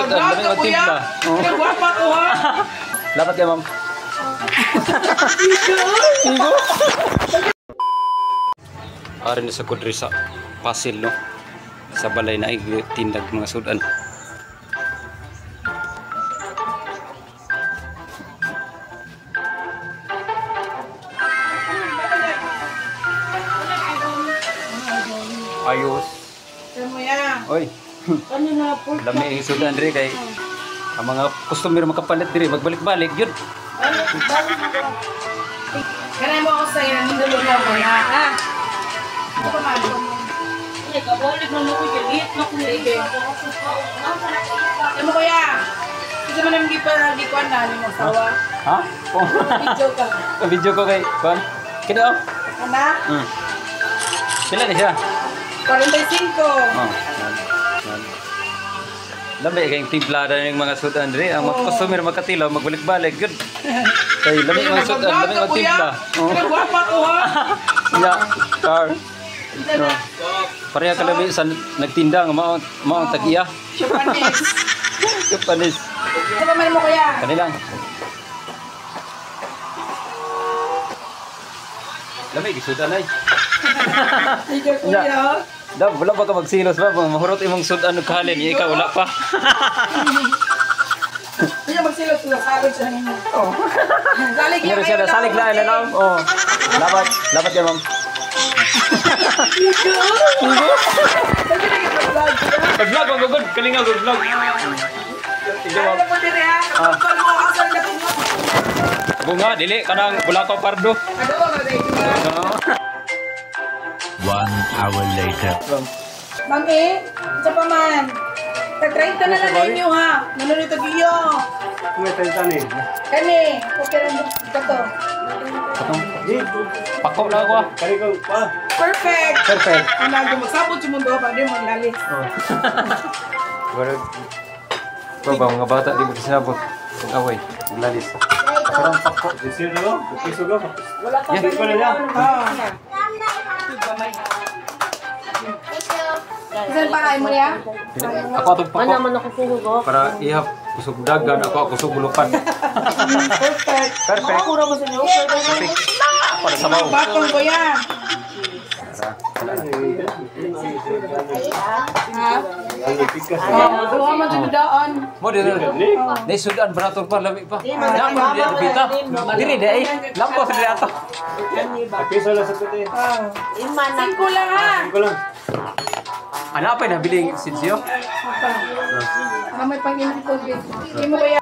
sudan, lami magtimpla. Oh. Gwapa ko ha. Dapat kay ma'am. Igo. Ari na sa kudri sa Pasil, no? Sa balay na tindag mga sudan. Ayos. Oy. Lami ang sudan diri kay ang mga customer makapalit diri magbalik-balik yun. Kanay mo ako sa'yo, nindulog na ako na, ha? Ito pa man. Ano kuya? Kasi man ang gikuan na, ni mo sawa. Ha? Video ka. Video ko kay kuan. Kini oh. Ana? Pila ni siya? 45. Oh. Lami kay timplada ning mga sudan diri. Ang mga customer makatilaw magbalik-balik gud. Kay lami mga sudan, lami mga timpla. Oh. Gwapa ko ha. Ya, car. No. Pareha ka lami sa nagtinda nga mao mao ang tag-iya. Japanese. Japanese. Ito pa man mo kuya. Kanilang. Lami gisudan ay. Ikaw kuya. Da, wala pa ka magsilos ba? Mahurot imong sudan og kalin, ikaw wala pa. Kuya magsilos sila salig siya ninyo. Oh. Salig lang kayo. Salig lang na lang. Oh. Labat, labat yan ma'am. Pag-vlog ang gugod, kalingaw gud vlog. Ano po diri ha? Kapal mo ka sa lapit mo. Bunga dili kanang bulakaw pardo. Ano ba dai? 1 hour later. Mami, sa pa man. Tag 30 na lang ninyo ha. Nanunod og iyo. May 30 ni. Kani, okay ra kato. Pako na ako ah. Kani ko pa. Perfect. Perfect. Ang lagi magsabot sa mundo pa di mo lalis. Wala. Ba mga bata di mo sinabot. Away, lalis. Parang pako. Disir na lo, piso go. Wala pa. Yan ko na niya. Saan pa kayo mo niya? Ako atong pako. Mana man ako pugo. Para ihap kusog dagan, ako kusog bulukan. Perfect. Perfect. Pura mo sa inyo. Perfect. Para sa baw. Batong ko yan. Ha? Oh, duha man jud daan. Mo diri. Nay sudan barator pa lami pa. Namo diri bita. Diri di ay lampos diri ato. Piso lang sa kuti. Singko lang ha. Singko lang. Ana pa nabiling sinsyo? Mamay pang-imong tubig. Imo kaya.